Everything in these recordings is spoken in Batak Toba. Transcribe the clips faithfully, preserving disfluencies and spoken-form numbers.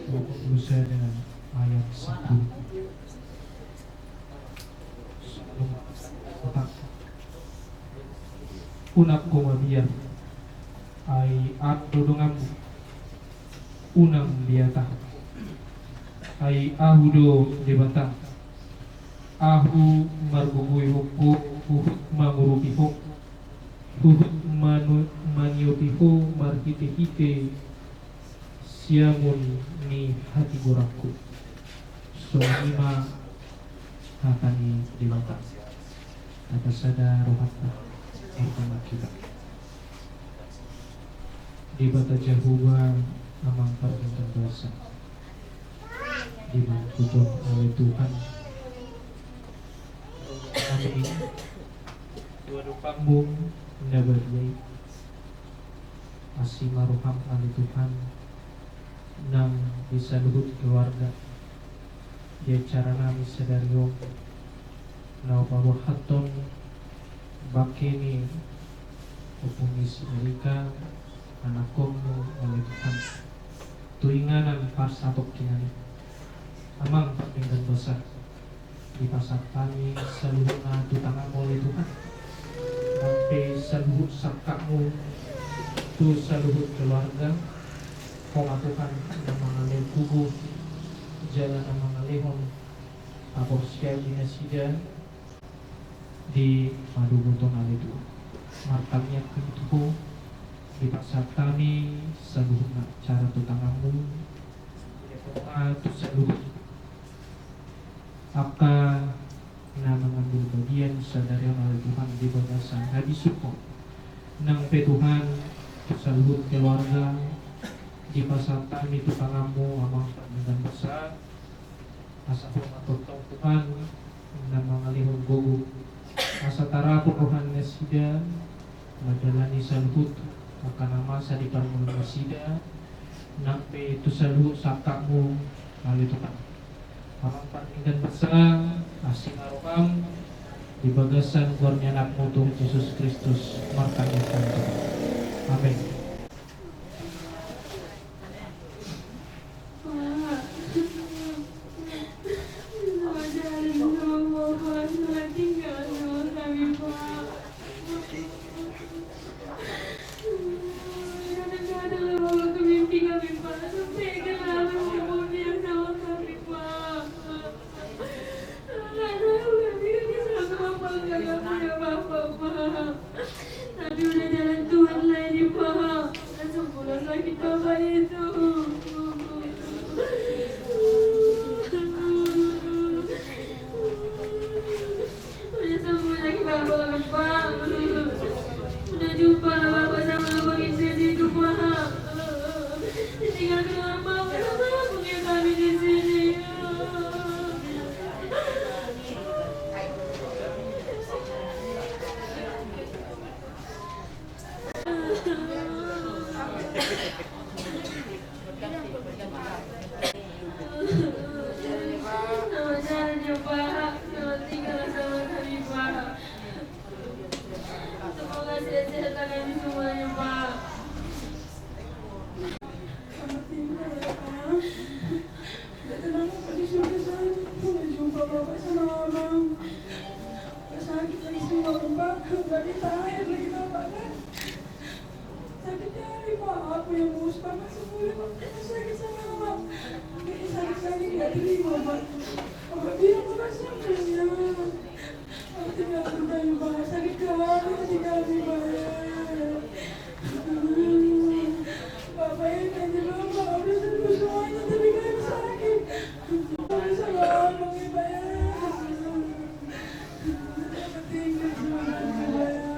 Dua puluh sada ayat sepuluh. Unang ho mabiar, ai ahu do donganmu. Unang biata, ai ahu do Debata. Ahu margogoihon ho, huhut mangurupi ho, huhut manu-, maniopi ho marhitehite siamun ni hatigoranku. Songon i ma hata ni Debata. Tapasada rohanta, martangiang hita. Debata Jahowa, Amang pardenggan basa, dimantuhon ale Tuhan, amin, tu adopanmu na badia i. Asi ma roham ale Tuhan, nang di saluhut keluarga, di acara nami sadari on, na hupaborhathon bangke ni ompu ni si Erika, anakkonmu ale Tuhan, tu inganan parsatongkinan i. Amang pardenggan basa, dipasahat hami saluhutna tu tanganmu ale Tuhan. Nang pe saluhut sangkapmu tu saluhut keluarga, Ho ma Tuhan na mangalehon gogo jala na mangalehon haporseaon di nasida di padoboton ale Tuhan. Martangiang hami tu Ho, dipasahat hami saluhutna acara tu tanganmu, tu saluhut angka na mangambil bagian sadari on ale Tuhan di bagasan habisuhon. Nang pe Tuhan, tu saluhut keluarga, dipasahat hami tu tanganmu Amang pardenggan basa, asa Ho ma tongtong Tuhan na mangalehon gogo, asa tarapul roha ni nasida mandalani saluhut angka na masa di parngoluon nasida, nang pe tu saluhut sangkapmu ale Tuhan. Amang pardenggan basa, asi ma roham di bagasan goar ni anakmu Tuhan Jesus Kristus, martangiang hami tu Ho. Amin. Tapi udah jalan Tuhan lah ini, Pak. Udah sembuh lah sakit Bapak itu. Udah sembuh sakit Bapak, Pak. Udah jumpa lah Bapak sama Abang Indra di rumah. Tinggal kedua Bapak sama Abang ya kami di sini. Selamat jalan ya, Pak. Selamat tinggal sama kami, Pak. Semoga sehat-sehat kami semuanya, Pak. Selamat tinggal ya, Pak. Udah tenang apa di surga sana? Udah jumpa Bapak sama Abang. Udah sakit lagi semua, Pak. Udah minta air lagi, Bapak, kan? Sakit kali, Pak. Aku yang ngurus Bapak semua, Pak. Sakit sama Bapak. Ini sakit lagi nggak terima, Pak. Bapak bilang Bapak sembuh, ya. Aku tinggal dulu, Pak. Sakit kali hati kami, Pak. Bapak ini tadi dulu, Pak. Udah sembuh semuanya, tapi kami sakit. Kami sama Abang, ya, Pak, ya. Bapak tinggal dulu, Pak, ya.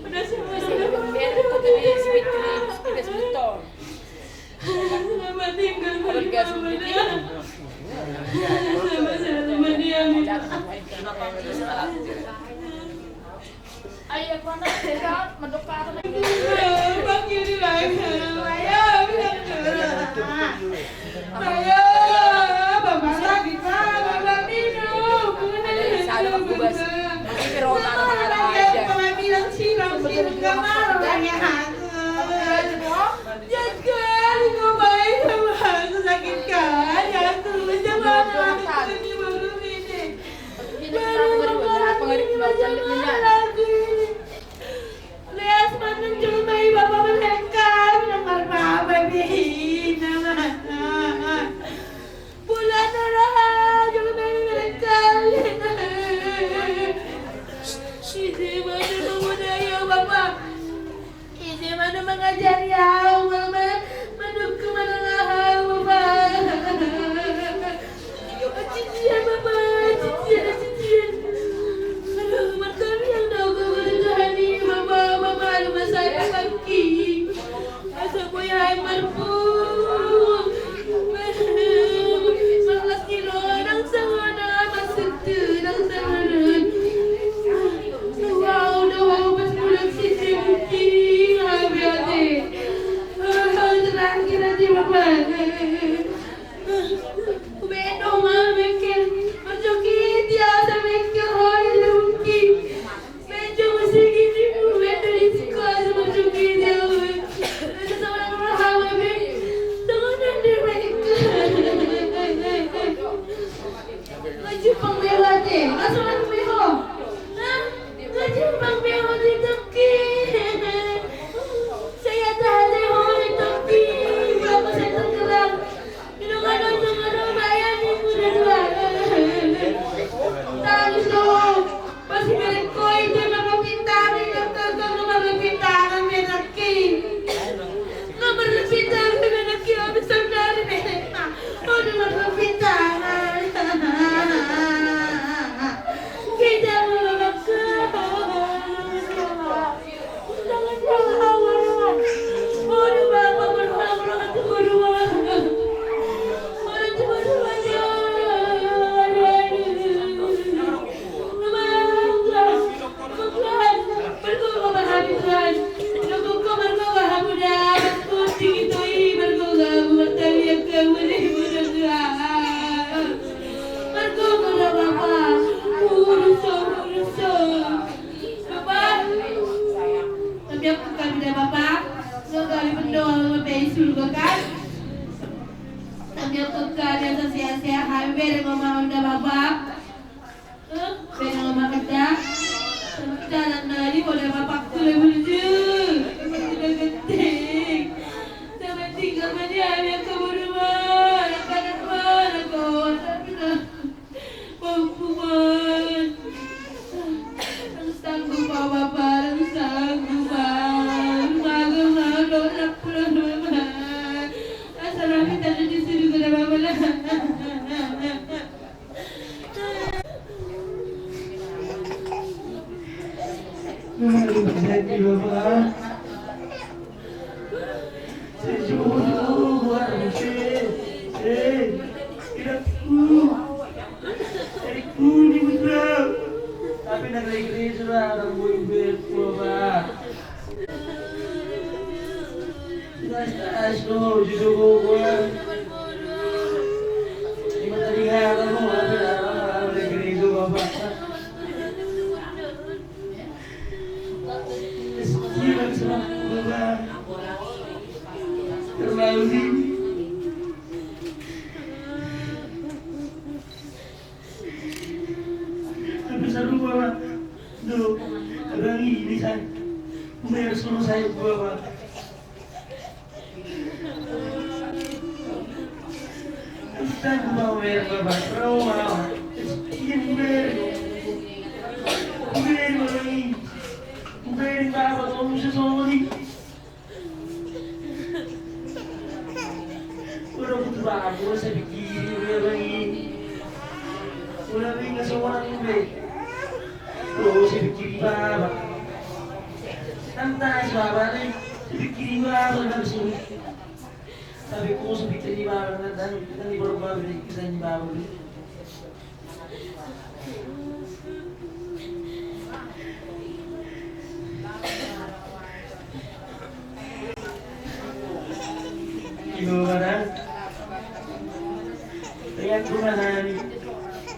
Udah semua. Biar aku tuh si Fitri, si Fitri Beton. Selamat tinggal, Mama. Sama-sama, Mama. Ayo, mana kita mendekat. Panggil di lain. Ayo, bilang dulu. Ayo, Bapak lagi, Pak. Bapak minum. Ada di sana, Pak Kubas. Masih ke Rota, ada mana aja. Bapak bilang siram, siram, nggak marah, ya. Jaga, lu baik sama aku, sakit kali aku. Jangan aku lagi baru ini. Baru kemarin ini macam mana lagi. Leas manang cuma bayi bapak mereka, bilang marah babi. Bulan raha, cuma bayi mereka. Isi mana pemuda ya bapak. Isi mana mangajari au, Mama, mandukung manang au, Mama. Cician, Mama, cician, cician. Aduh, martamiang do au, Mama, Tuhan i, Mama, Mama, aduh, masa depanki. Asa boi aek marpung. Marlas ni roha nang songon on, marsuntu nang songon on. Wow, udah wow, pas bulan sisi mungkin, habis. Pang be ho di tongki. Saya tahan ho di tongki. Bapak saya tenggelam. Di dongan dongan rumah ya di muda dua. Tangis dong. Pasti balik koi itu nama pintar, dokter, dokter, nama pintar, nama pintar. Nomor lebih tahu mana kau bisa dari mereka. Oh, nomor lebih tahu. Kita mau makan. Jangan, jangan, jangan. Oh, di bawah, bawah, bawah, bawah, bawah. Oh, di bawah, bawah, bawah. Aduh, aduh. Tuhan, Tuhan, berdoa sama kami, Tuhan. Dukung kau berdoa sama dia. Kunci itu i berdoa buat kami yang kau beri mudah-mudahan. Berdoa sama Bapa. Urusan, urusan. Bapa. Tapi aku kami dah Bapa. Nggak kami berdoa sama P I surga kan. Tapi aku kami asal sehat-sehat. Beri mama onda Bapa. Bere ma makada. Dalan nari poda ma pakkule burju. Tidak genting. Sama tinggal ma di ami angka boru ma. Anak-anak ma, anak kawan. Mampu ma. Nang sanggup ma bapa, nang sanggup ma. Rumah gua ma, dorap pulang rumah. Asal ami tadi disuruh guna bapa lah. Tapi na gereja sudah ada boy band, Bapak. Jelas-jelas lo, jujur gua. Lima tadi ada lo, ada, ada, ada gereja, Bapak. Gila, Bapak. Terlalu di. Tapi seru, Bapak. Duh, abang ini, saya. Bayar suruh saya, Bapak. Entah gua mau bayar berapa, berapa mau. Iya, gua bayar. Gua bayar, Bapak, ini. Gua bayar, Bapak, tolong saya, tolong, ini. Udah butuh bangun, saya pikirin, udah lagi. Udah lagi nggak seorang ini. Udah saya pikirin, Bapak. Santai, Bapak, nih. Saya pikirin, Bapak, langsung. Tapi kau saya pikirin, Bapak, dan, dan, dan di baru, Bapak, kita ini, Bapak, nih. Ibu barang, lihat rumah nani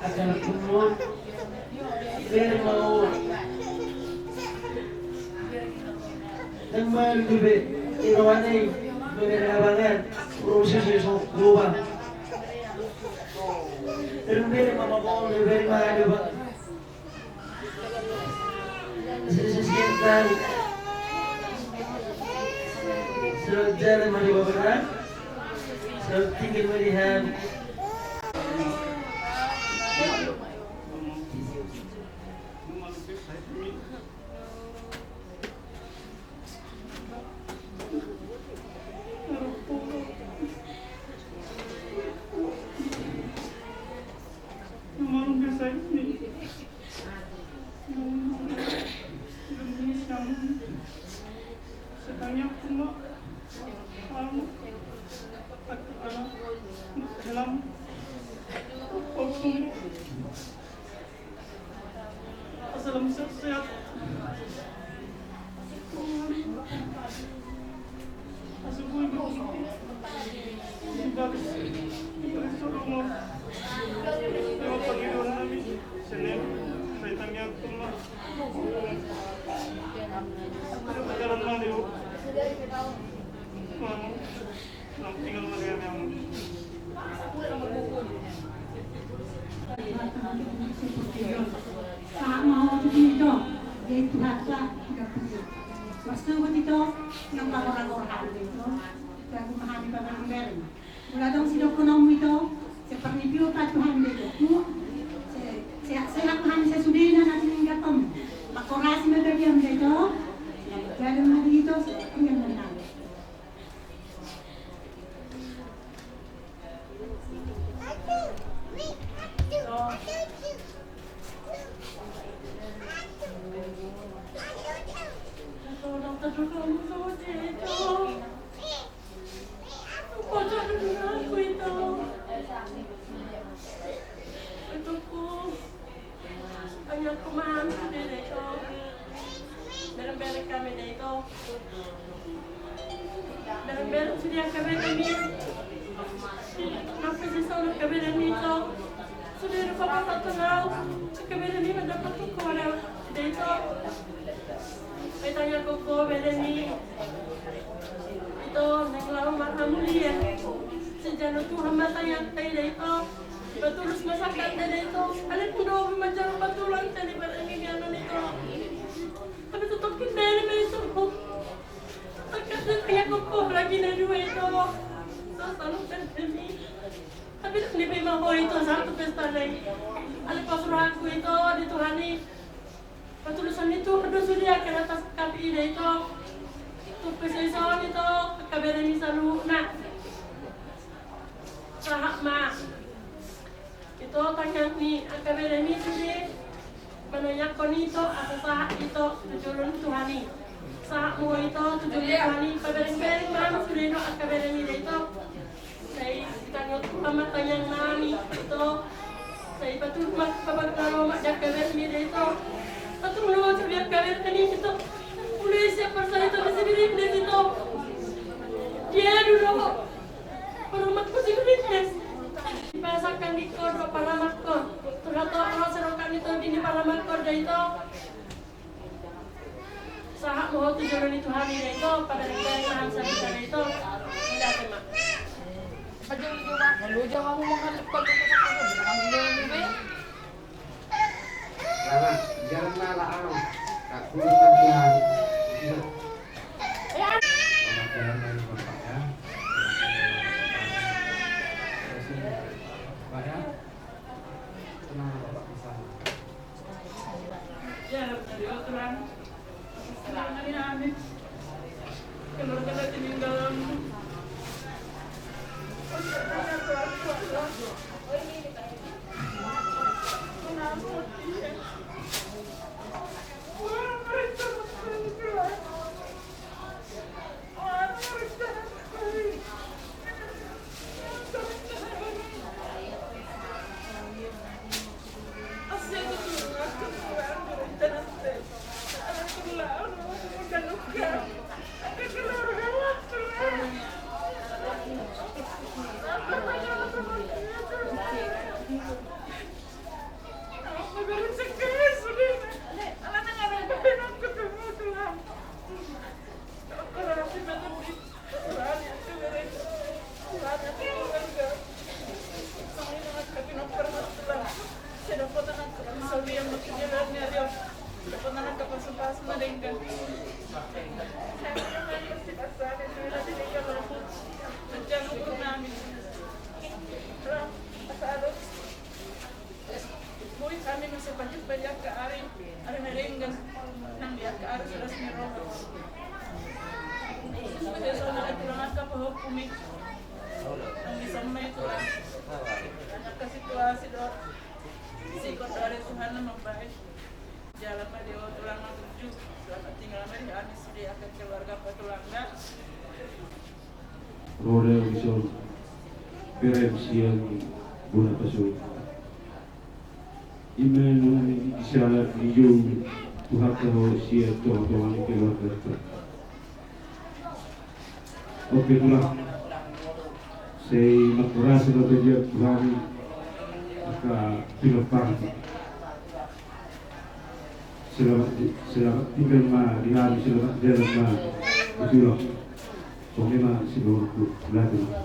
akan kumur. Bermau. Nang malu be, iroanai, bere abangan, proses esok gobang. Terus bere mama kau, bere mama ada, Pak. Sisi sientan. Selamat jalan, mari, Bapak. Selamat tinggal, mari, Han. Asal sehat-sehat. Asal gue berhenti. Bagus. Bagus, tolong. Lewat pagi doang kami. Senin, saya tanya ke rumah. Jalan mana, yuk? Mau. Tinggal mana yang, yang. Tuhanta, ito. Marsogot ito, nang pagora-gora hami ito. Ito, agung hami pabareng-bareng. Molo adong sidohononmu ito, seperti piu pa Tuhan ito. Se-, sehat-sehat ma hami sasudena na tininggalhon. Pakorasi ma bagian ito. Dalam hati ito, seperti yang menang. Tangiangku ma hami sude da ito. Bereng-bereng hami da ito. Bereng-bereng sude angka beremi. Nang pe sisongon angka beremi ito. Sude rupa pasahat tu ahu angka beremi mandapot tu ho da ito. Ai tangiangku ho beremi. Ito, naeng laho marhamulian. Sijalo Tuhan ma tangiangta i da ito. Patulus ma sangkapta da ito. Alai pe ndang manjalo patulus angka ni beremi ni anon ito. Tapi tetap kita ini ma ito. Tetap kita tangiangku ho lagi na dua ito. Sasano beremi. Tapi tetap ni pe ma ho ito satu pesta lagi. Alai pasuruhanku ito di Tuhan i. Patulusan ni Tuhan do sude angka na tasangkap i da ito. Tu pe sisongon ito angka beremi saluhutna. Sahat ma. Ito tangiang ni angka beremi sude. Manangiangkon ito asa sahat ito tu jolo ni Tuhan i. Sahat ma ho ito tu jolo ni Tuhan i. Pabereng-bereng ma sude do angka beremi da ito. Sai tangiang Tuhan ma tangiang nami ito. Sai patulus ma pabagas na lomak di angka beremi da ito. Patulus ma sude angka beremi ito. Mulai siap parsahit tu si Birindes ito. Dia dulu. Parumatku si Birindes. Pasangkan di kodok paramakkon. Tuhan to ro serokan ito di paramakkon da ito. Sahat ma ho tu jolo ni Tuhan i da ito, pabereng-bereng ma hami saluhutna da ito. Mauliate ma. Aja lu coba, lu aja kamu makan depan, depan, depan, depan, depan, depan. Lama, jalan malah, ah. Aku makan Tuhan. Iya. Selamat jalan lagi, Bapak, ya. Terima kasih, Pak, ya. Tenang, Bapak, di sana. Ya, dari Tuhan. Selamat hari Hamis. Keluarga dari tinggal. Boi hami masa pajumpang di angka ari, ari na denggan, nang di angka ari sudah sini roha. Khusus bagi saudara tulang angka pahompu mi. Nang di sama itu lah. Angka situasi do. Sikot dari Tuhan na mambaen. Jalan ma di tulang na tuju. Selamat tinggal ma di hami sude angka keluarga patulangna. Ro do ahu dison, berem sian bona pasu. Ima nunga ni di siala ni jou, Tuhanta ho sian tonga-tonga ni keluarganta. Oke, tulang. Sai mangkorasi ma tabiat Tuhan i, angka pinompar. Selamat, selamat tinggal ma di hami, selamat jalan ma di tulang. Songon i ma sidohononku, mauliate ma.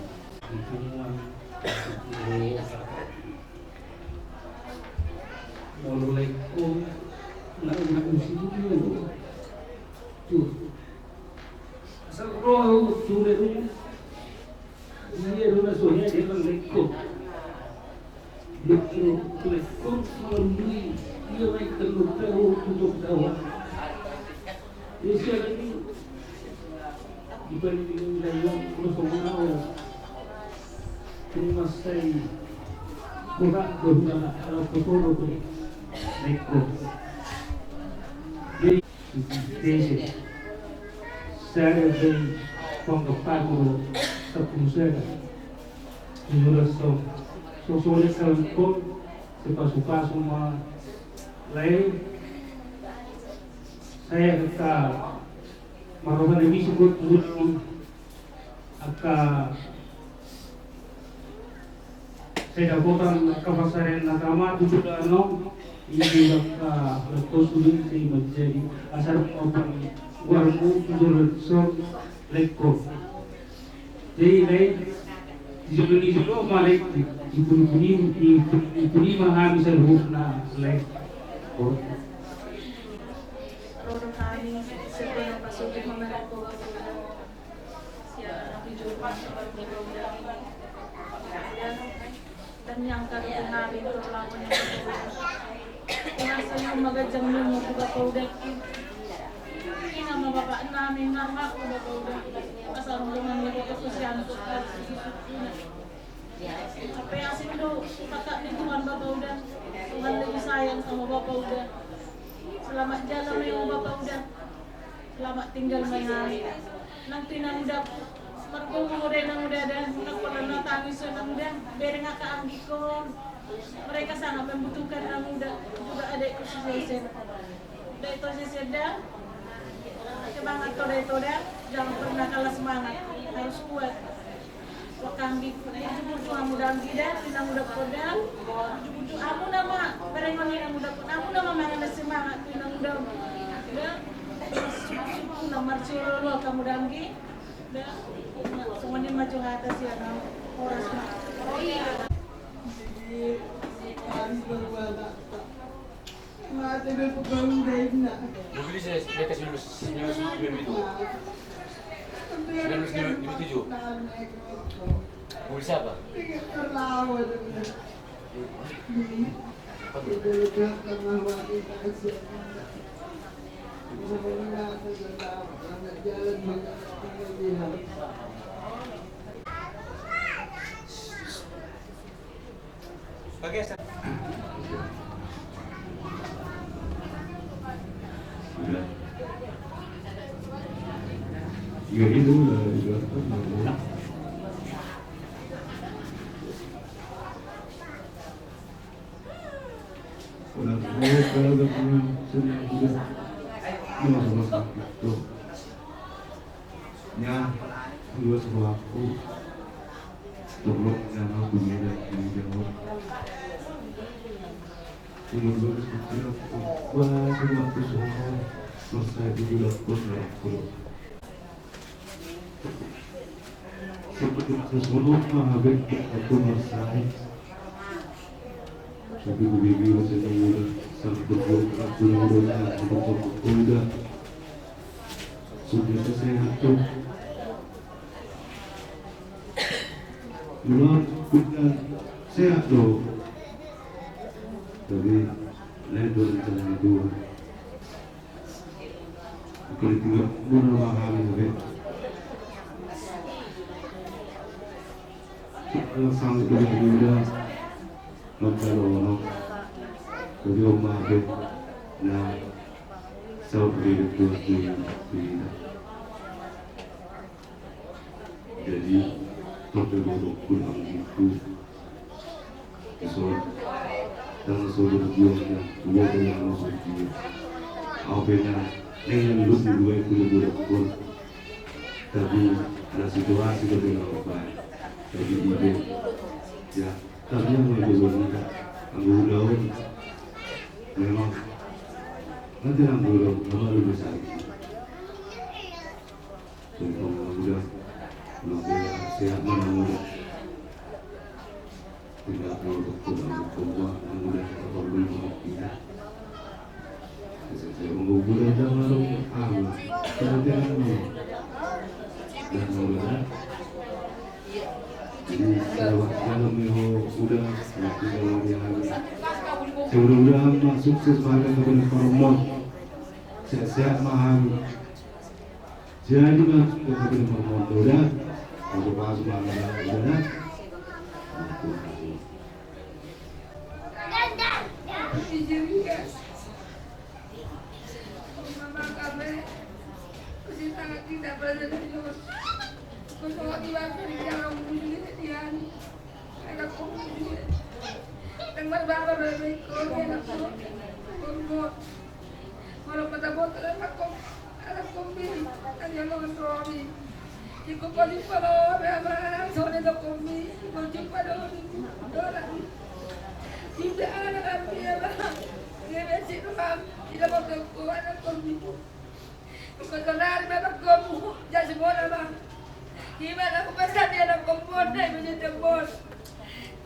Molo laengku, Lagu-lagu situ. Tuh. Asal roh tu dia tu. Ia dona so hea dia bang lekko. Lekko, lekko, malam ni. Ia mai teluk tahu, tutup tahu. Ia siapa ni? Di balik ini, dia yang kosong tahu. Terima kasih. Kurang berhubungan, kalau kotor tu. Lekko. Jadi, Dese. Sada pe panggapaku do sapulu sada. Jujur so, so solek kalangkon, sipasupasu ma lae. Saya kata marroha na bisa buat buat angka sai dapotan angka pansarian na tama tu suda anong, i do angka lekko sude sai manjadi asar opan guarmu tu jolo so lekko. Jadi lae di jolo ni jolo ma lae dipuni-puni, dipuni ma hami saluhutna lae. Ro do hami, sebelum masuk ke mana. Sian na pijumpa seperti program. Dan yang kami dengar itu lawan yang kedua. Rasanya magajang nemu juga kau udah. Ini nama bapak nami ngarmak udah kau udah. Asal rombongan itu kesian suka. Apa yang asing do, kakak ni Tuhan bapak udah. Tuhan lebih sayang sama bapak udah. Selamat jalan ya bapak udah. Selamat tinggal ma i hami. Nang tu inanguda, margogo do inanguda da, nang pola na tangis do inanguda, bereng angka anggikon. Mereka sangat membutuhkan inanguda, juga adekku si Sesen. Da ito Sesen da, semangat kau da ito da, jangan pernah kalah semangat, harus kuat. Wakanggi, buju-buju hamu danggi da, inanguda poda. Buju-buju hamu nama, berengon inanguda poda, hamu nama mangan na semangat tu inanguda. Da, suku-suku na marsiolo-olo hamu danggi. Da, songon i ma jo hata sian au, horas ma. Jadi, harus berubah. Mobil saya, saya kasih dulu sembilan belas sembilan puluh tujuh. Sembilan belas sembilan puluh tujuh. Mobil siapa? Apa tuh? Iya, itu udah, udah. Udah, saya kalau udah punya, sudah, sudah. Ini masuk, masuk. Tuh. Nya, dua sebuah aku. Tolong, jangan aku beda, beda. Umur dua belas kecil, wah, sudah aku semua. Terus saya juga lapor, lapor. Seperti masa sebelum, mah, habis aku merasa. Tapi begitu saya udah sampai berjuang, aku udah, aku udah. Sudah sehat tuh. Memang sudah sehat tuh. Tapi lain tuh rencana itu. Oke, tiga, guna mahal ini. Kalau sampai tidak muda, maka lo, jadi om apa? Nah, Saur di Tuhan di Tuhan. Jadi, pada borokku nang itu. Isor, tangan saudara juangnya, dua dengan musuh dia. Apa yang, yang lu di dua itu borokku. Tapi, ada situasi kau dengan apa. Tapi, ide, ya, tapi yang mau dulu minta, ambil daun. Memang, nanti ambil daun, ambil besar. Contoh muda, maka sehat mana muda. Tidak perlu berkembang, berkembang, muda kita perlu berkembang. Udah ada warung ama. Kita jalan dulu. Dan udah. Jadi, selamat malam, ya, udah. Nanti kalau dia habis. Mudah-mudahan, Mak, sukses, bahagia kepada Parmon. Sehat-sehat, Mak, habis. Jadi, Mak, kepada Parmon, udah. Aku pas, Mak, udah.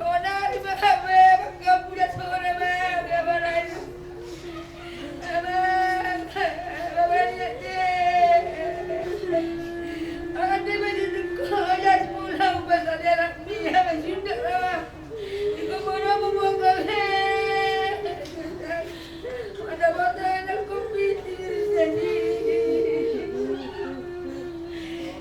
Sonari ma hape panggabu das pokokna ma, ma, ma, ma, ma, ma,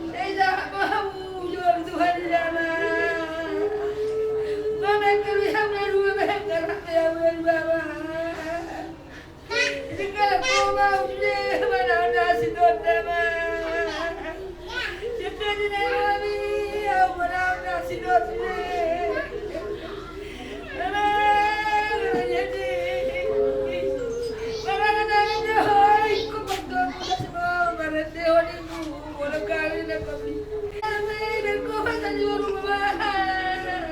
ma,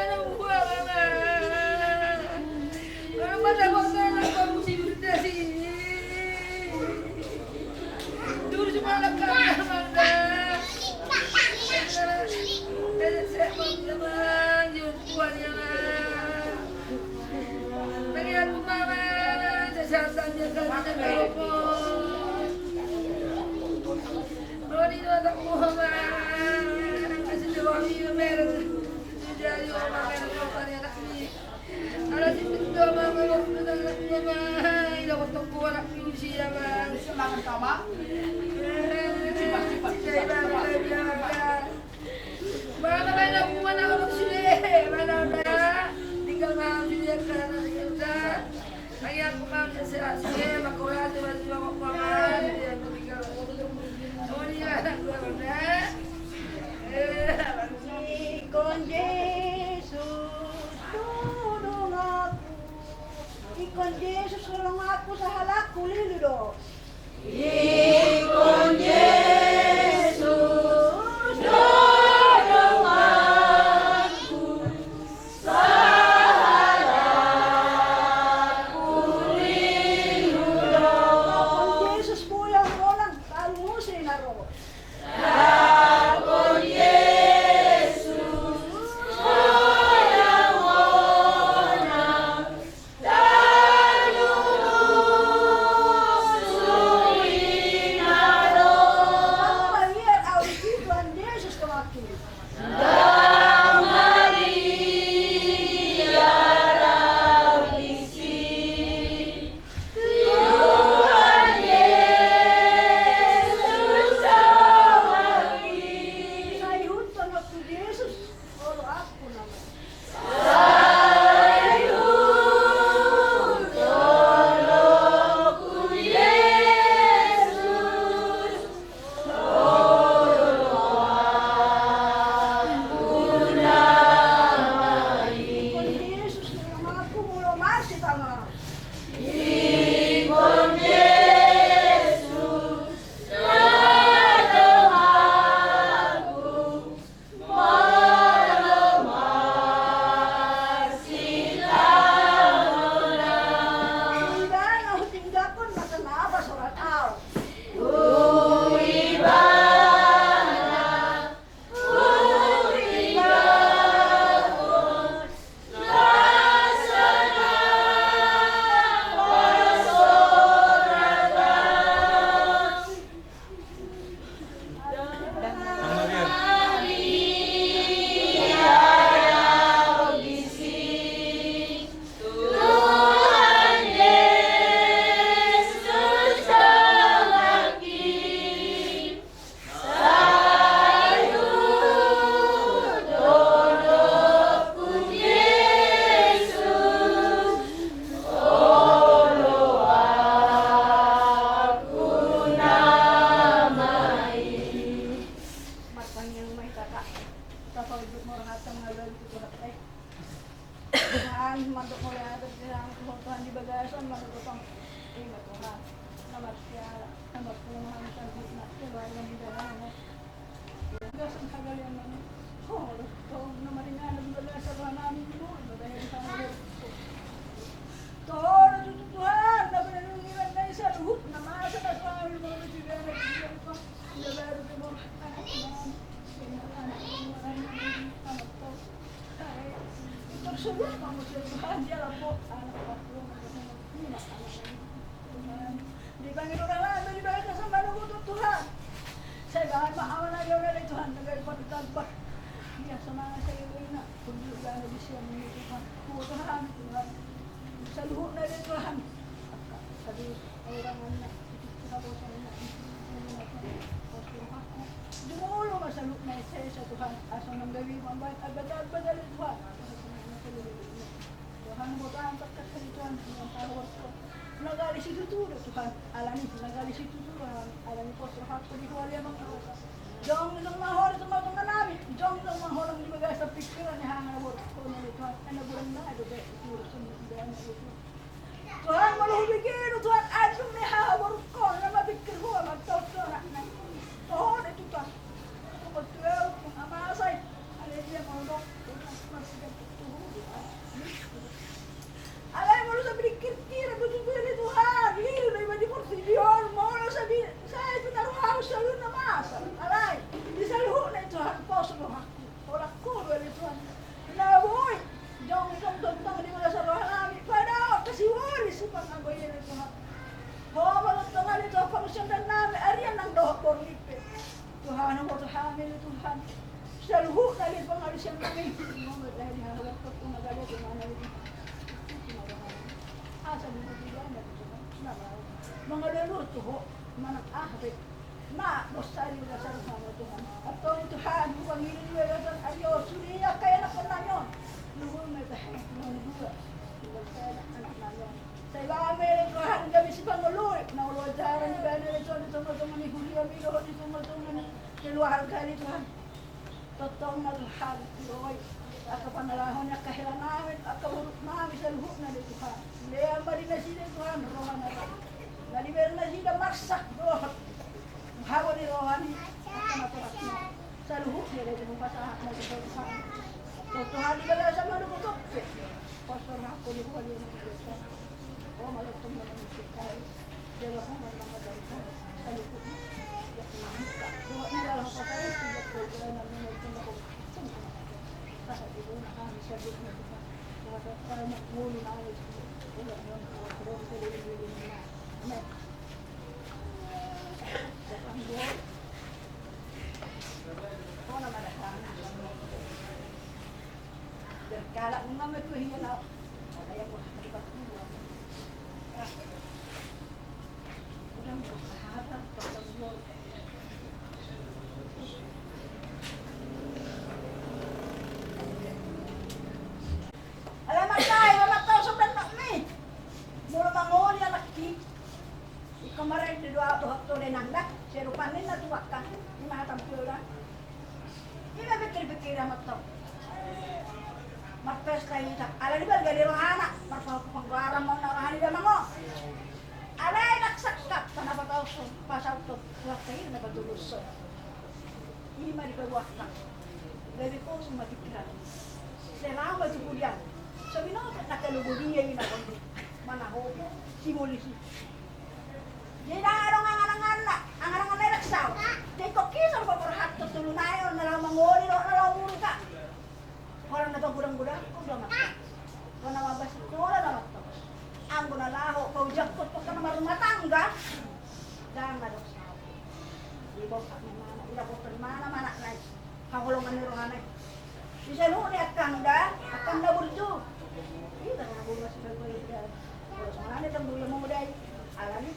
ma, ma, ma. Ingkon Jesus, tulung aku. Ingkon Jesus, tulung aku, sahalakku lilu do. Ingkon Jesus, tulung aku, sahalakku lilu do. Ingkon Jesus, boya holan, talu muse na ro. Ingkon Jesus, tulung aku. Bah, ia sonang sai ibana, punjul ibana di sian ni Tuhan. Huboto hami Tuhan. Saluhutna do Tuhan. Angka saluhut orang anak, itu kita bosong anak, itu kita bosong anak. Jumolo ma saluhutna esa-esa Tuhan. Asa manggabean mambahen abad-abad ale Tuhan. Tuhan, huboto hami tangkas hami Tuhan, dengan pahorsonami. Nagari situtu do Tuhan, alani nagari situtu do hami, alani pos rohangku di huali amang. Jongjong ma Ho di tongatonganami, jongjong ma Ho nang di bagasan pingkiran ni haborunhon ale Tuhan, na godang nai do be situtu do songon i do ale Tuhan. Tuhan, molo hubege do Tuhan, adong ni haborunhon na mapingkir Ho, mantau Tuhan, na. Ho do Tuhan. Ho do Tuhan, amasai. Alai dia molo dok, alai molo sabi dikirkir do tutu ale Tuhan, lilu do iba di portibi on, molo sabi, sai pinaruhau saluhutna masa. Alai di saluhutna i Tuhan, pos rohangku. Holan Ho do ale Tuhan na boi jongjong tongtong di bagasan rohanami, padaok hasiuali sipangago i ale Tuhan. Ho ma tongtong ale Tuhan pangunsiandannami, arian nang dohot borngin pe. Tuhan, huboto hami ale Tuhan. Saluhutna ale pangalusiannami. Ho ma tahe di hahabartonku na gale di mana ale Tuhan. Asa di bagasan rohanami Tuhan, na laho mangalualu tu Ho manang aha pe. Ma, dosa di bagasan rohana Tuhan. Antong Tuhan, hupangido di bagasan ari on, sude angka ianakhonnami on. Luhut ma tahe, luhut ma tahe, anaknami on. Sai bahen ma ale Tuhan gabe sipangoloi, na olo ajaran dibahen ale Tuhan di tongatonga ni huriami dohot di tongatonga ni keluarga ale Tuhan. Tongtong ma Tuhan, ro i angka pangalahon ni angka helanami, angka borunami saluhutna ale Tuhan. Lean ma di nasida Tuhan rohana, na dibahen nasida marsak dohot hago ni roha ni angka natorasna. Saluhutna ale Tuhan, pasahat ma Tuhan. Tongtong di bagasan manang tongtong pe. Pastor hakon di bagasan manang tongtong. Berkalak nunga me tu hia na. Ada yang berhati batu. Udah berharap pasal gua. Alamak, kai, alamak, kau sudah nak ni. Molo mangoli anakki. Ingkon marende do au dohot tole nang da, sai rupani na tu angka, ima hata mangkilo da. Ima pikir-pikir amat tong. Marpesta hita, alani balga ni rohana, marpahompu panggoaran ma na rohana i damang on. Alai ndang sangkap, na pataushon, pasauthon, tu angka i na patulushon. Ima dipaboa angka. Gabe kosong ma pingkiran. Sai laho ma tu pudian. So binoto na kalo bodia i na kondo. Mana hopo, si polisi. Jadi ndang adong angan-anganna, angan-anganna i ndang saut. Jadi kok kisa rupa borhat tu tolu nai on na laho mangoli dohot na laho muruk. Holan na pagodang-godangkon do amat. Holan na mambasik holan do amat. Anggo na laho paujangkon tu angka na marrumah tangga. Ndang adong saut. Diboto ni mana, didapothon ni mana ma anakna i. Haholongan ni rohana i. Di saluhut ni angkang da, angkang na burju. Ida na burju sibagai da. Molo songon i tong dua modai. Alani.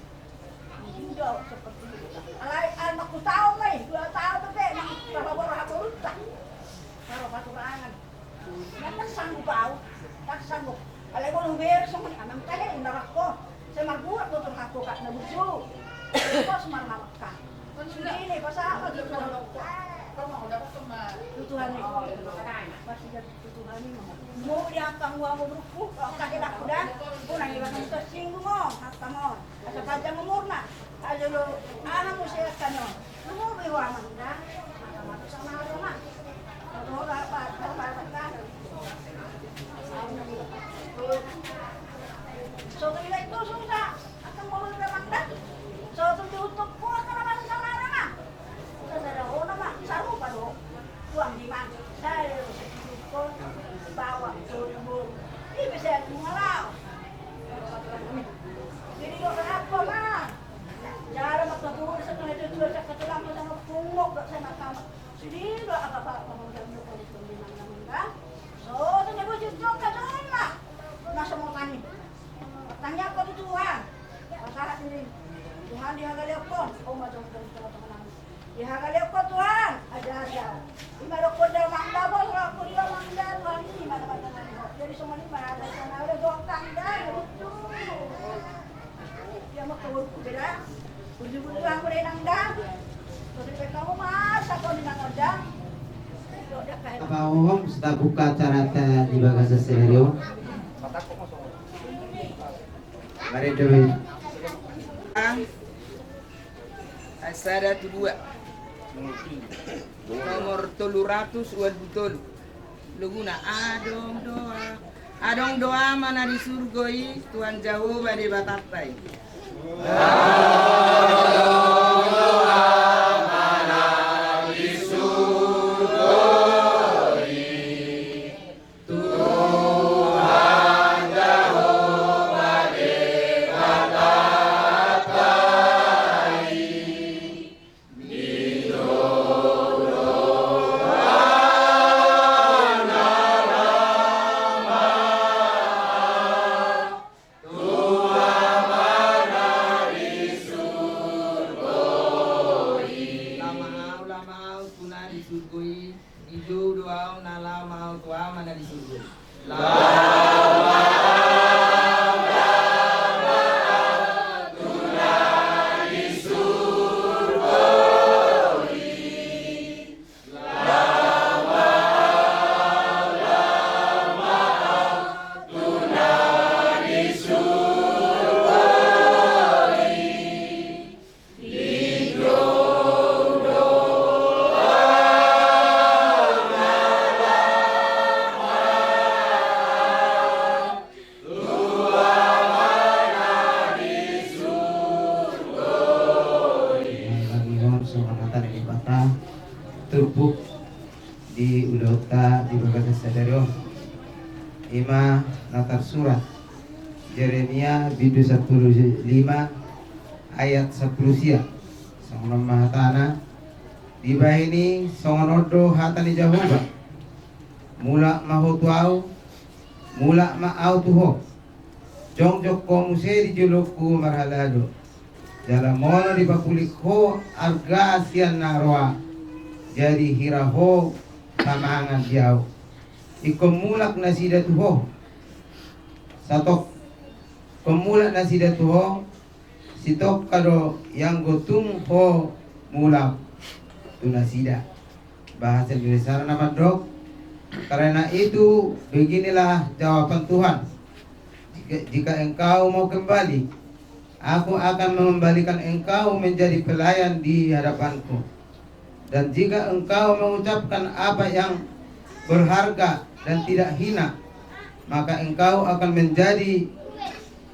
Indo seperti itu. Alai, alai, nang hutaon ma i, dua taon dope, nang tapaborhat borunta. Taro paturangan. Ndang sanggup au, ndang sanggup. Alai molo hubereng songon i, amang tahe, inda rangko. Sai marbuat do tu rangko, angka na burju. Pos marnamangka. Sude i, pasahat ma tu Tuhan. Tu Tuhan i. Pasti jadi tu Tuhan i, mama. Molo di angkang ua, molo rukku, angka helakku da. Unang iba tersinggung, o, angkang on. Asa panjang umurna. Ajo do, aha muse angkang on. Molo be ua, amang da. Mama tu sama Roma. Molo apa, apa, apa, apa. So tu iba itu susah. Angkang molo be, amang da. So tu diutuk ua, angkang na masa sama Roma. Sasada hona ma, sarupa do. Tuang di mana? Saya lo sekitar kon, bawa kon, bo. Ibe saya tu ngalao. Jadi lo kenapa ma? Jala maka tulis satu meter dua, saya ketulang sama pungok, gak saya maka Sini do apa-apa, apa-apa, apa-apa, apa-apa, apa-apa, apa-apa. So, tanya bocor, jok, jok, jok, lah. Masa mau tani? Tanya apa di Tuhan? Pasahat diri. Tuhan, dihagaleon ho, oh, macam, macam, macam, macam. Dihagaleon ho, Tuhan, ajari au. Ima dokkon damang da, bos, dokkon damang da, Tuhan, ima dokkon damang da. Jadi, semua ini mana ada sana, udah doang tanda, gitu. Apa om, sudah buka acara di bagasan sadari on. Mari dulu. Sada tu dua. Nomor tolu ratus ualu pulu tolu. Loguna adong do a-, adong do Ama na di surgo i, Tuhan Jahowa Debatanta i. Lama au, lama au tu na di surgo i, dijou do au na lama au tu Ama na di surgo i. Turpuk di ulaonta di bagasan sadari on. Ima na tarsurat Jeremia bindu sampulu lima ayat sampulu sia. Songon on ma hatana, dibahen i songon on do hata ni Jahowa: Mulak ma ho tu au, mulak ma au tu ho. Jongjong ho muse di jolongku marhalado. Jala molo dipapulik ho arga sian na roa, jadi hira ho pamangan di au. Ingkon mulak nasida tu ho. Satong, ingkon mulak nasida tu ho, sitongka do ianggo tung ho mulak tu nasida. Bahasa Indonesiana na mandok, karena itu beginilah jawaban Tuhan: Jika, jika engkau mau kembali, Aku akan mengembalikan engkau menjadi pelayan di hadapan-Ku. Dan jika engkau mengucapkan apa yang berharga dan tidak hina, maka engkau akan menjadi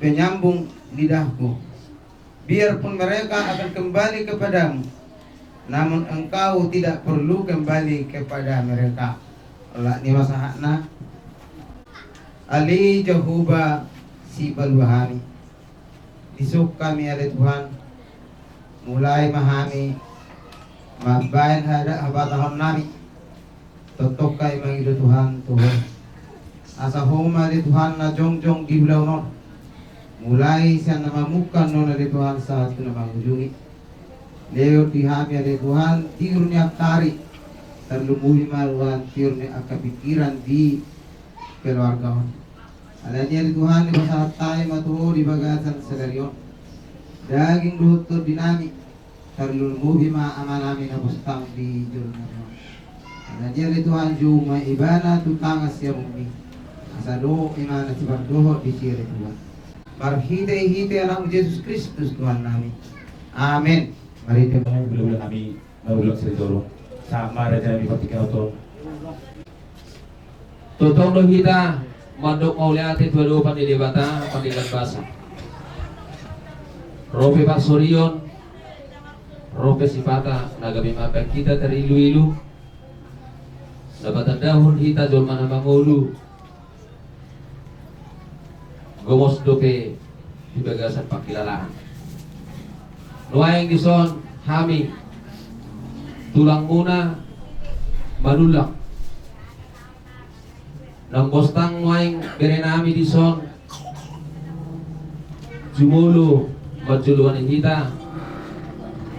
penyambung lidah-Ku. Biarpun mereka akan kembali kepadamu, namun engkau tidak perlu kembali kepada mereka. Olat ni ma sahatna. Ale Jahowa, sipalua hami. Dison hami, ale Tuhan, mulai ma hami mambahen hada-, habatahon nami. Tongtong hami mangido, Tuhan, tu Ho. Asa Ho ma, ale Tuhan, na jongjong di ulaon on. Mulai sian na mamungka on, ale Tuhan, sahat tu na mangujungi. Lehon di hami, ale Tuhan, tiur ni angka ari. Tarlumobi ma, Tuhan, tiur ni angka pikiran di keluarga on. Alani i, ale Tuhan, dipasahat hami ma tu Ho di bagasan sadari on daging dohot tondi nami. Tarlumobi ma amanami na postang di jolo nami on. Alani i, ale Tuhan, jou ma ibana tu tangan siamunmi. Asa dohot ibana sipardohot disi, ale Tuhan. Marhitehite Anakmu Jesus Kristus Tuhan nami. Amen. Marhite. Hami, sama raja nami, partingkian on. Tongtong do hita mandok mauliate tu adopan ni Debata, pardenggan basa. Ro pe parsorion, ro pe sipata na gabe mambahen hita tariluilu, na patandahon hita jolma na mangolu, gomos dope di bagasan pangkilalaan. Nuaeng dison hami, tulangmuna, Manulak. Naung bostang nuaeng berenami dison jumolo manjoloani hita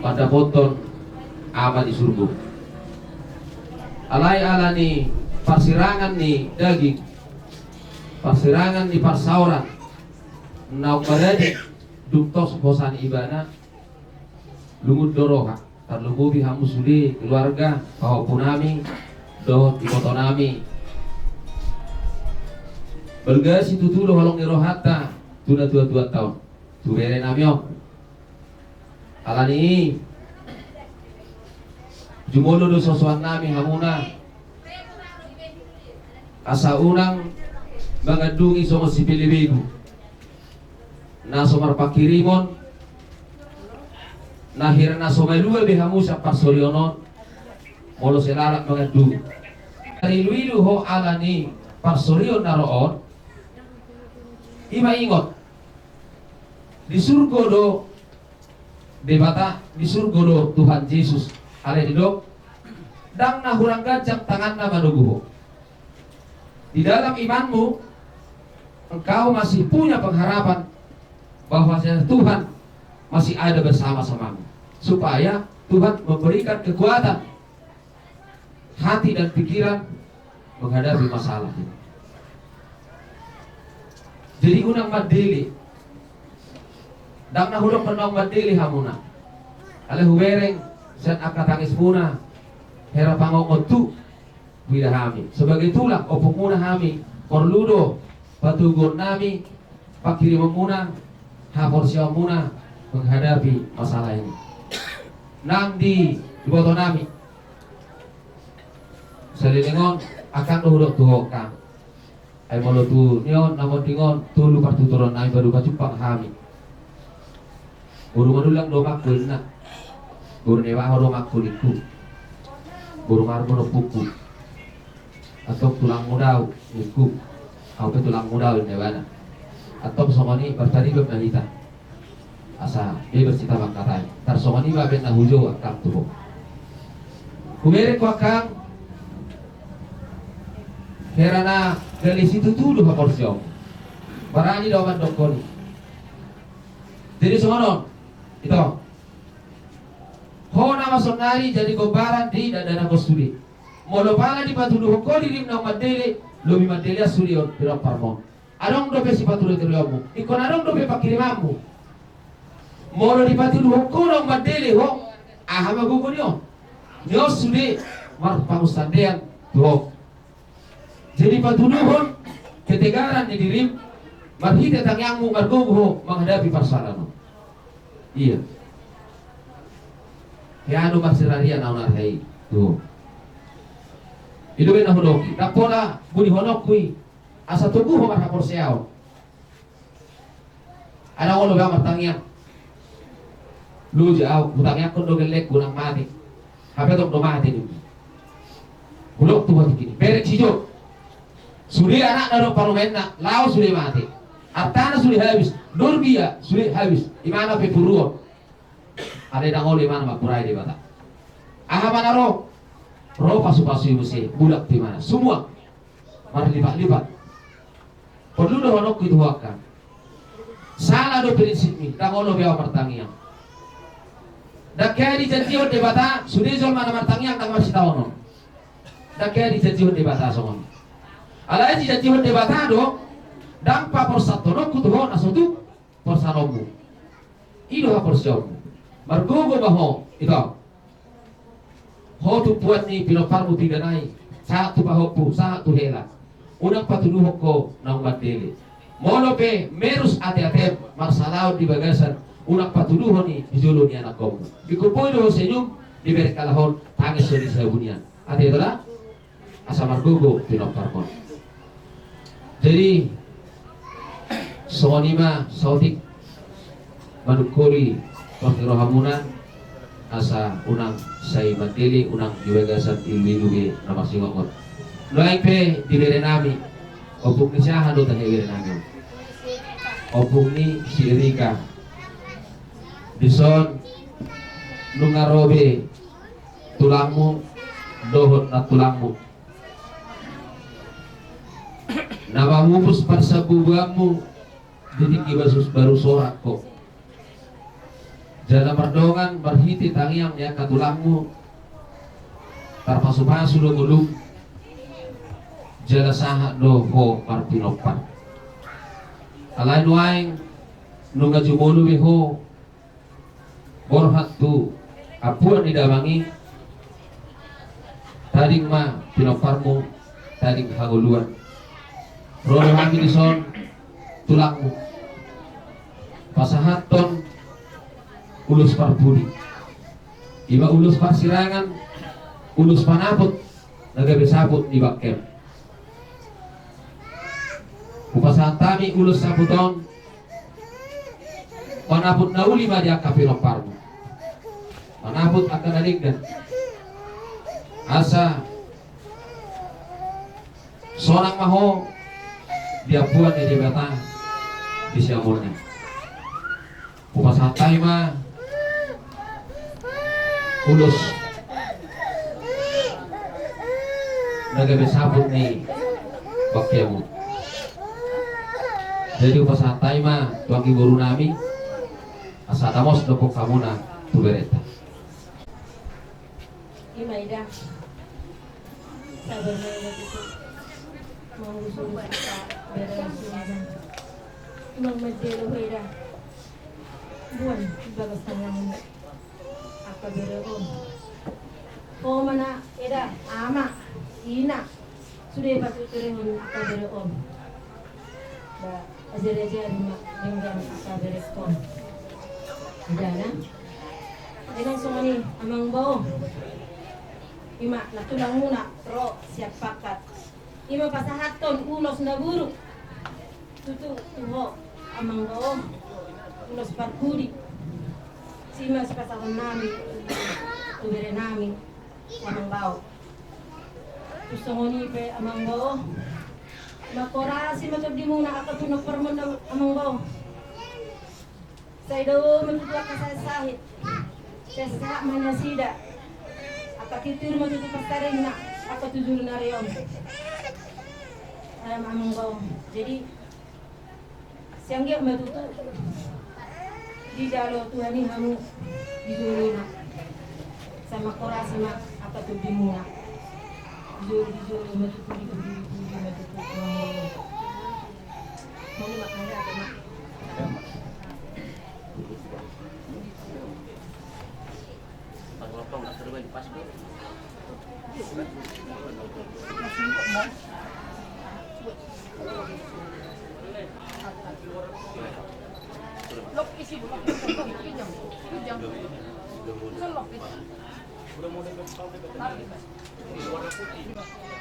mandapothon Ama di surgo. Alai ala ni parsirangan ni daging, parsirangan ni parsaoran, naung marade dung tos hosa ni Ibana, lungun do roha. Tarlumobi hamu sude keluarga pahompunami dohot ibotonami. Balga situtu do holong ni rohanta tu natuatuanta on, tu berenami on. Ala ni i, jumolo do sosoannami hamuna asa unang mangandungi songon sipelebegu na so marpangkirimon, na hira na so malua be hamu sian parsorion on, molo sai lalap mangandungi. Tariluilu ho ala ni parsorion na ro on, i ma ingot, di surgo do Debata, di surgo do Tuhan Jesus. Alai didok, ndang na hurang ganjang tanganna manogu ho. Di dalam imanmu, engkau masih punya pengharapan bahwasanya Tuhan masih ada bersama-samamu, supaya Tuhan memberikan kekuatan hati dan pikiran menghadapi masalah ini. Jadi unang mandele. Ndang na hudok unang mandele hamuna. Alai hubereng sian angka tangismuna, hera pangongot tu huida hami. Sebagai tulang, ompungmuna hami, porlu do patoguonnami, pangkirimonmuna, haporseaonmuna menghadapi masalah ini. Nang di ibotonami, saleleng on, angkang do hudok tu ho, angkang. Ai molo tu ni on na monding on, tolu partuturonnami baru pajumpang hami. Boru Manullang do omakku, inna. Boru Nebaho do omakku, ningku. Boru Marbun ompungku. Antong tulangmu do ahu, ningku. Ahu pe tulangmu do ahu, inna ibana. Antong songon i, marpariban ma hita. Asa bebas hita mangkatai. Tarsongon i ma baen na hujou, angkang, tu ho. Hubereng ho, angkang, hera na gale situtu do haporseaonmu. Barani do mandokkon i. Jadi songon on, ito. Ho nama saonnari jadi gombaran di dakdanak on sude. Molo pala dipatuduhon ho dirim naung mandele, lobi mandelean sude on, pinompar on. Adong dope sipatuduhonmu, ingkon adong dope pangkirimanmu. Molo dipatuduhon ho naung mandele ho, aha ma gogo ni on? Ni on sude marpangunsandean tu ho. Jadi patuduhon ketegaran ni dirim, marhite tangiangmu margogo ho manghadapi parsoalan on. Ia. Hea do marsirarian ahu na arhai. Tuh. I do baen na hudok i. Ndang pola bunihononku i. Asa togu ho marhaporseaon. Ndang olo be ahu martangiang. Loja ahu, hutangiangkon do gellengku nang mate. Hape tong do mate ninna. Hudok tu ho tingki i. Bereng si Job. Sude anakna dohot parumaenna, laho sude mate. Artana sude habis, Norbia sude habis, imana pe puruon. Alai ndang olo imana mamburai Debata. Aha ma na ro? Ro pasupasu i muse, mulak tu imana. Sumuang. Marlipatlipat. Porlu dohononku i tu ho, angkang. Sala do prinsipmi, ndang olo be ahu martangiang. Ndang hea dijanjihon Debata, sude jolma na martangiang ndang marsitaonon. Ndang hea dijanjihon Debata songon i. Alai dijanjihon Debata do, ndang paporsanhononku tu ho na so tuk porsanonmu. I do haporseaonmu. Margogo ma ho, ito. Ho tumpuan ni pinomparmu tu ida nai, sahat tu pahompu, sahat tu hela. Unang patuduhon ho naung mandele. Molo pe merus ateatem, marsalahon di bagasan, unang patuduhon i di jolo ni anakkonmu. Ingkon boi do ho senyum, dibereng halak on, tangis do di sihabunian. Ate, ito da? Asa margogo pinomparmon. Jadi songon i ma saotik manungkoli tor ni rohamuna, asa unang sai mandele, unang di bagasan iluilu be na marsingot. Nuaeng pe di berenami, ompung ni si aha do tahe berenami on? Ompung ni si Erika. Dison nunga ro be tulangmu dohot nantulangmu na mamupus parsambubuanmu di tingki baru sorak ho. Jala mardongan marhite tangiang ni angka tulangmu, tarpasupasu do ngolum, jala sahat do ho marpinompar. Alai nuaeng nunga jumolo be ho borhat tu ampuan ni damang i, tading ma pinomparmu, tading hangoluan. Ro do hami dison tulangmu pasahathon ulos parpudi, ima ulos parsirangan, ulos panaput na gabe saput ni bangkem. Hupasahat hami ulos saput on, manaput na uli ma di angka pinomparmu, manaput angka na denggan, asa sonang ma ho di ampuan ni Debata di siamun i. Hupasahat hami ma ulos na gabe saput ni bangkemu. Jadi hupasahat hami ma tu anggi boru nami, asa tamos dokkon hamuna tu berenta. Ima ida. Sabar ma ida tutu. Mangusur angka bere on. Ima mandelo ida. Buan di bagas tanganmu angka bere on. Ho ma na eda, ama, ina, sude patuturehon angka bere on. Ba, ajari-ajari ma denggan angka berengkon. Eda na. Denggan songon i amang bao. Ima nantulangmuna ro sian pangkat. Ima pasahathon ulos na buruk. Tutu tu ho amang bao, ulos parpudi. Sima sipasahaton nami tu bere nami amang bao. Tu songon i pe amang bao, mangkorasi ma tondimuna angka pinomparmuna amang bao. Sai dao ma tutu angka sahit-sahit. Sai sahat ma nasida. Angka titir ma tutu pansarionna angka tu julu ni ari on. Amang bao. Jadi sianggiat ma tutu dijalo Tuhan i hamu di jolona. Sai mangkorasi ma angka tondimuna. Di jolo, di jolo ma tutu, di pudi, di pudi ma tutu.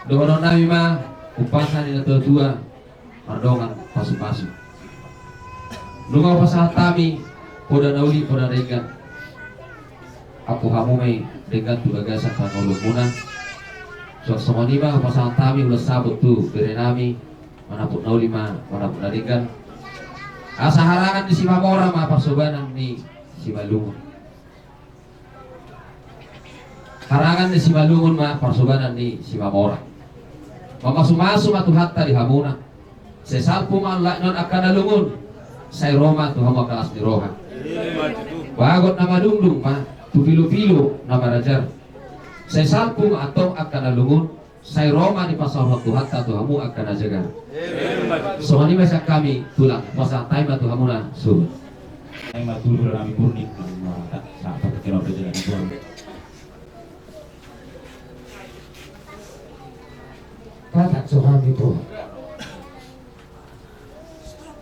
Dohonon nami ma umpasa ni natuatua. Mardongan pasupasu. Nunga hupasahat hami poda na uli, poda na denggan. Ampu hamu ma i denggan tu bagasan parngoluonmuna. Suang songon i ma hupasahat hami ulos saput tu bere nami, manaput na uli ma, manaput na denggan. Asa harangan ni Simamora ma parsobanan ni Simalungun. Harangan ni Simalungun ma parsobanan ni Simamora. Mamasumasu ma Tuhanta di hamuna. Sai salpu ma lae on angka na lungun. Sai ro ma tu hamu angka las ni roha. Bagot na madungdung ma tu pilopilo na marajar. Sai salpu ma antong angka na lungun. Sai ro ma dipasaorhon Tuhanta tu hamu angka na jagar. Songon i ma sian hami tulang, pasahat hami ma tu hamuna suhut. Ai ma tulang nami Burnik. Sahat tu kena berjalan. Tata so hami tu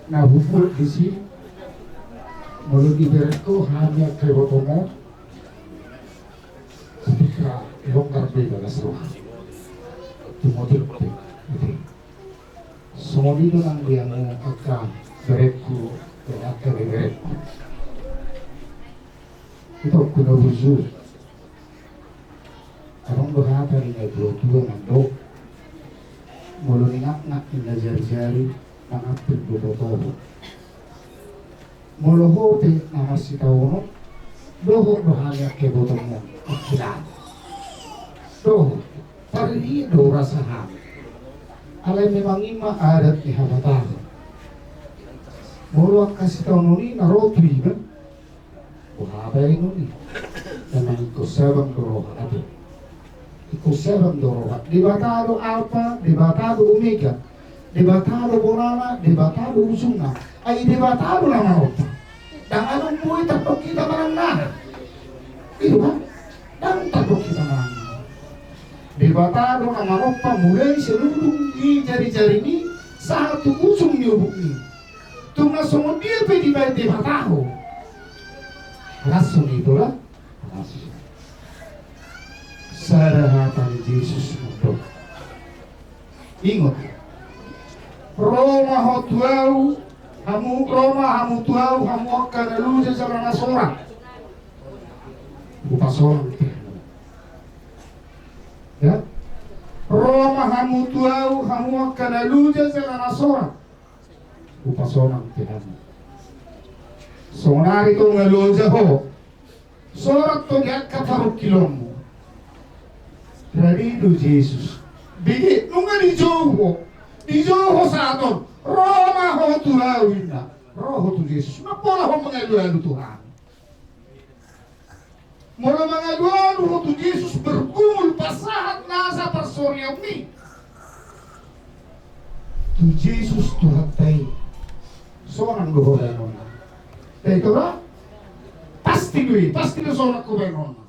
na humbul disi. Molo dibereng ho hami angka ibotomu. Ketika longgar be bagas roha. Tumotik pe. Songon i do nang di hamu angka berengku, angka beberengku. Ito ku na burju. Adong do hata ni natuatua mandok. Molo ningakngak ninna jarijari, mangampir do totohon. Molo ho pe na marsitaonon, dohot do hami angka ibotomu, angkilana. Dohot. I do rasa hami. Alai memang i ma adat ni hata Debata. Molo angka sitaonon i na ro tu iba, boha baenon i? Memang ingkon sabam do roha, ate. Ingkon sabam do roha. Debata do Alfa, Debata do Omega. Debata do bonana, Debata do ujungna. Ai Debata do na manompa. Ndang adong boi tardok hita manang na. I do kan? Ndang tardok hita manang na. Debata do na manompa mulai sian ujung ni jari-jarini sahat tu ujung ni obukni. Tung na songon dia pe dibaen Debata ho, langsung itulah. Sada hata ni Jesus mandok. Ingot. Ro ma ho tu ahu, hamu, ro ma hamu tu ahu, hamu angka na loja jala na sorat. Hupasonang pe hamu. Ya. Ro ma hamu tu ahu, hamu angka na loja jala na sorat. Hupasonang pe hamu. Saonari tung na loja ho. Sorat do di angka parungkilonmu. Rade do Jesus. Bege, nunga dijou ho. Dijou ho sahat on. Ro ma ho tu ahu, ninna. Ro ho tu Jesus. Ndang pola ho mangalualu tu hami. Molo mangalualu ho tu Jesus, bergumul, pasahat nasa parsorianmi tu Jesus Tuhanta i, sonang do ho baenonna. Ito ra? Pasti do i, pasti do sonang ho baenonna.